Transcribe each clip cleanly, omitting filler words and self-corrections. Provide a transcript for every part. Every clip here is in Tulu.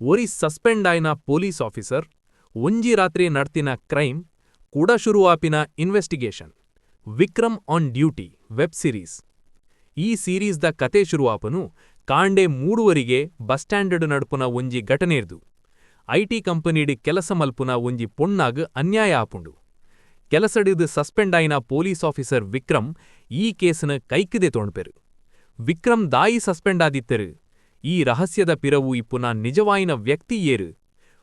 ಒರಿ ಸಸ್ಪೆಂಡ್ ಆಯಿನ ಪೊಲೀಸ್ ಆಫೀಸರ್, ಒಂಜಿ ರಾತ್ರಿ ನಡ್ತಿನ ಕ್ರೈಮ್, ಕುಡ ಶುರುವಾಪಿನ investigation. Vikram on duty web series. ಈ ಸೀರೀಸ್ ದ ಕತೆ ಶುರುವಾಪುನು ಕಾಂಡೆ ಮೂಡುವರಿಗೆ ಬಸ್ ಸ್ಟ್ಯಾಂಡ್ ನಡ್ಪುನ ಒಂಜಿ ಘಟನೆರ್ದು. IT ಕಂಪನಿಡ್ ಕೆಲಸ ಮಲ್ಪುನ ಒಂಜಿ ಪೊಣ್ಣಾಗ್ ಅನ್ಯಾಯ ಆಪುಂಡು. ಕೆಲಸಡಿದ್ ಸಸ್ಪೆಂಡ್ ಆಯಿನ ಪೊಲೀಸ್ ಆಫೀಸರ್ ವಿಕ್ರಮ್ ಈ ಕೇಸ್ನ್ ಕೈಕ್ ದೆತೊನ್ಪೆರ್. ವಿಕ್ರಮ್ ದಾಯಿ ಸಸ್ಪೆಂಡ್ ಆದಿತ್ತೆರ್? ಈ ರಹಸ್ಯದ ಪಿರವು ಇಪ್ಪುನ ನಿಜವಾಯಿನ ವ್ಯಕ್ತಿ ಏರ್?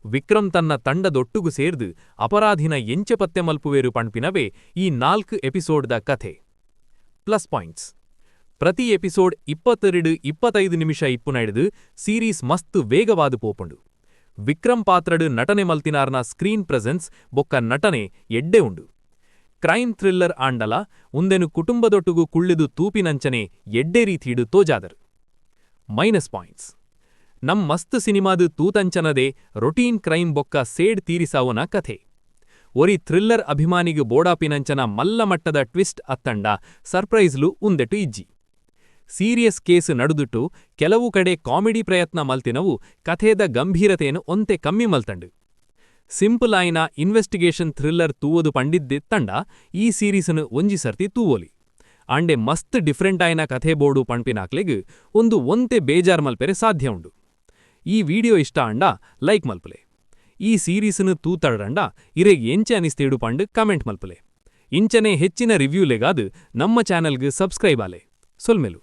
ವಿಕ್ರಮ್ ತನ್ನ ತಂಡದೊಟ್ಟುಗು ಸೇರ್ದ್ ಅಪರಾಧಿನ ಎಂಚ ಪತ್ತೆ ಮಲ್ಪುವೆರ್ ಪನ್ಪಿನವೇ ಈ ನಾಲ್ಕು ಎಪಿಸೋಡ್ ದ ಕಥೆ. ಪ್ಲಸ್ ಪಾಯಿಂಟ್ಸ್: ಪ್ರತಿ ಎಪಿಸೋಡ್ 20ರಿಂದ 25 ನಿಮಿಷ ಇಪ್ಪುನೈಡ್ದ್ ಸೀರೀಸ್ ಮಸ್ತ್ ವೇಗವಾದ್ ಪೋಪುಂಡು. ವಿಕ್ರಮ್ ಪಾತ್ರಡ್ ನಟನೆ ಮಲ್ತಿನಾರ್ನ ಸ್ಕ್ರೀನ್ ಪ್ರೆಸೆನ್ಸ್ ಬೊಕ್ಕ ನಟನೆ ಎಡ್ಡೆ ಉಂಡು. ಕ್ರೈಮ್ ಥ್ರಿಲ್ಲರ್ ಆಂಡಲ, ಉಂದೆನು ಕುಟುಂಬದೊಟ್ಟುಗು ಕುಳ್ಳಿದು ತೂಪಿನಂಚನೆ ಎಡ್ಡೆ ರೀತಿಡ್ ತೋಜಾದರ್. ಮೈನಸ್ ಪಾಯಿಂಟ್ಸ್: ನಮ್ ಮಸ್ತ್ ಸಿನಿಮಾದ್ ತೂತಂಚನದೆ ರೊಟೀನ್ ಕ್ರೈಮ್ ಬೊಕ್ಕ ಸೇಡ್ ತೀರಿಸಾವುನ ಕಥೆ. ಒರಿ ಥ್ರಿಲ್ಲರ್ ಅಭಿಮಾನಿಗ್ ಬೋಡಾಪಿನಂಚನ ಮಲ್ಲ ಮಟ್ಟದ ಟ್ವಿಸ್ಟ್ ಅತ್ತಂಡ ಸರ್ಪ್ರೈಸ್ಲು ಉಂದೆಟು ಇಜ್ಜಿ. ಸೀರಿಯಸ್ ಕೇಸ್ ನಡುದುಟ್ಟು ಕೆಲವು ಕಡೆ ಕಾಮಿಡಿ ಪ್ರಯತ್ನ ಮಲ್ತಿನವು ಕಥೆದ ಗಂಭೀರತೆಯನ್ನು ಒಂತೆ ಕಮ್ಮಿ ಮಲ್ತಂಡು. ಸಿಂಪಲ್ ಆಯಿನ ಇನ್ವೆಸ್ಟಿಗೇಷನ್ ಥ್ರಿಲ್ಲರ್ ತೂವೊಡು ಪಂಡಿದ್ದಿತ್ತಂಡ ಈ ಸೀರೀಸ್ನ್ ಒಂಜಿ ಸರ್ತಿ ತೂವೊಲಿ. ಆಂಡೆ ಮಸ್ತ್ ಡಿಫರೆಂಟ್ ಆಯಿನ ಕಥೆ ಬೋಡು ಪಣ್ಪಿನಾಕ್ಲೆಗ್ ಒಂದು ಒಂತೆ ಬೇಜಾರ್ ಮಲ್ಪೆರೆ ಸಾಧ್ಯ ಉಂಡು. ಈ ವಿಡಿಯೋ ಇಷ್ಟ ಆಂಡ ಲೈಕ್ ಮಲ್ಪುಲೆ. ಈ ಸೀರೀಸ್ನ್ ತೂತರ್ಡಂಡ ಇರೆಗ್ ಎಂಚೆ ಅನಿಸ್ತಿಡು ಪಂಡ್ ಕಮೆಂಟ್ ಮಲ್ಪುಲೆ. ಇಂಚನೆ ಹೆಚ್ಚಿನ ರಿವ್ಯೂಲೆಗಾದ್ ನಮ್ಮ ಚಾನೆಲ್ಗ್ ಸಬ್ಸ್ಕ್ರೈಬ್ ಆಲೆ. ಸೊಲ್ಮೆಲು.